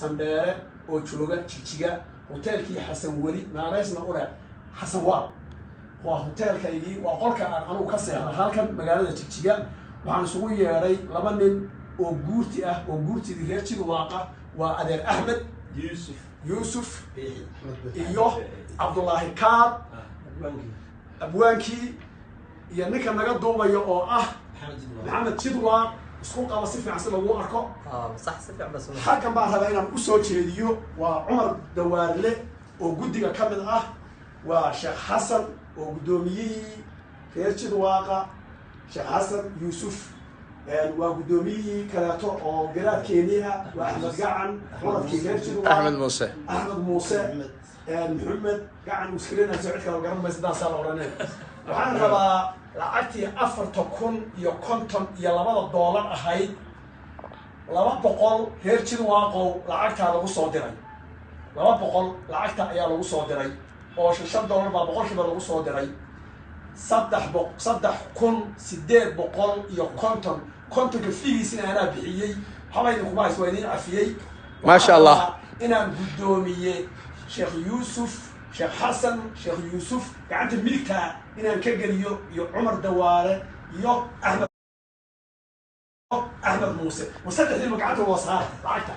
Sandheere oo jooga Jigjiga, hoteelkii Xasan Weli, naanaysna u leh Xasan Waal. Waa hoteelkaygii, waa qolka aan anugu ka seexda halkan magaalada Jigjiga. Waxaan isugu yeedhay laba nin oo guurti ah, oo guurtidii reer Jidwaaqa, waa adeer Axmed Yuusuf Yuusuf iyo Cabdulaahi Kaab, abwaankii, iyo ninka naga duubaya oo ah Maxamed Jidwaaq. Isku qaba si fiican si lagu arko. Sax, si fiican baa. Halkan baan rabaa inaan usoo jeediyo, waa Cumar Dawaarle oo guddiga ka mid ah, waa Sheekh Xasan oo guddoomiyihii reer Jidwaaqa, Sheekh Xasan Yuusuf, waa guddoomiyihii kaleeto oo garaadkeenii ah, waa Axmed Gacan, curadkii reer Jidwaaq. Axmed Muuse. Axmed Muuse Maxamed Gacan uskrinayso, cid kale garan maysa daasaa la odhanay. Waxaan rabaa lacagtii $4,052 ahayd, 200 reer Jidwaaqow lacagtaa lagu soo diray, 200 lacagta ayaa lagu soo diray oo $5 baa boqolkiiba lagu soo diray. 3,850, kontonka fiigiisina anaa bixiyey, waxba idinkuma haysto, waa idin cafiyey. Maasha Allah. Inaan guddoomiye Sheekh Yuusuf, Sheekh Xasan Sheekh Yuusuf gacanta midigtaa inaan ka geliyo, iyo Cumar Dawaale iyo Axmed Muuse, wa saddexdiiba gacanta waa saara lacagta.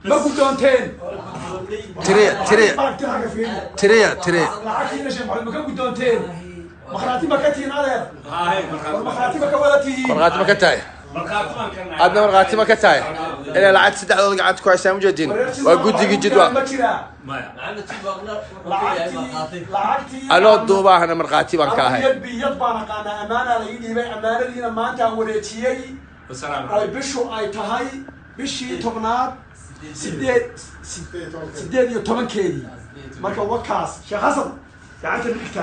Ma guddoonteen? Tiriya, tiriya. Aragti xagga fiiriya. Tiriya, tiriya. Lacagtiina Sheekh Maxamed ma ka guddoonteen? Markhaati ma ka tihiin, adeer? War markhaati ma ka wada tihiin? Markhaati ma ka tahay adna? Markhaati ma ka tahay inay lacag saddexdooda gacanta ku haystaan? Ujeedin, waa guddigii Jidwaaq. Ma jiraa? Maxamed Jidwaaqna wuxuu ka yahay markhaati. Lacagtii Anoo duubaahna markhaati baan ka ahay. Yad biyad baan aqaanaa, ammaanaa la ii dhiibay, ammaanadiina maantaan wareejiyey oo bishu ay tahay bishii 10aad 18-keedii. Marka wakaas Sheekh Xasan gacanta midigta.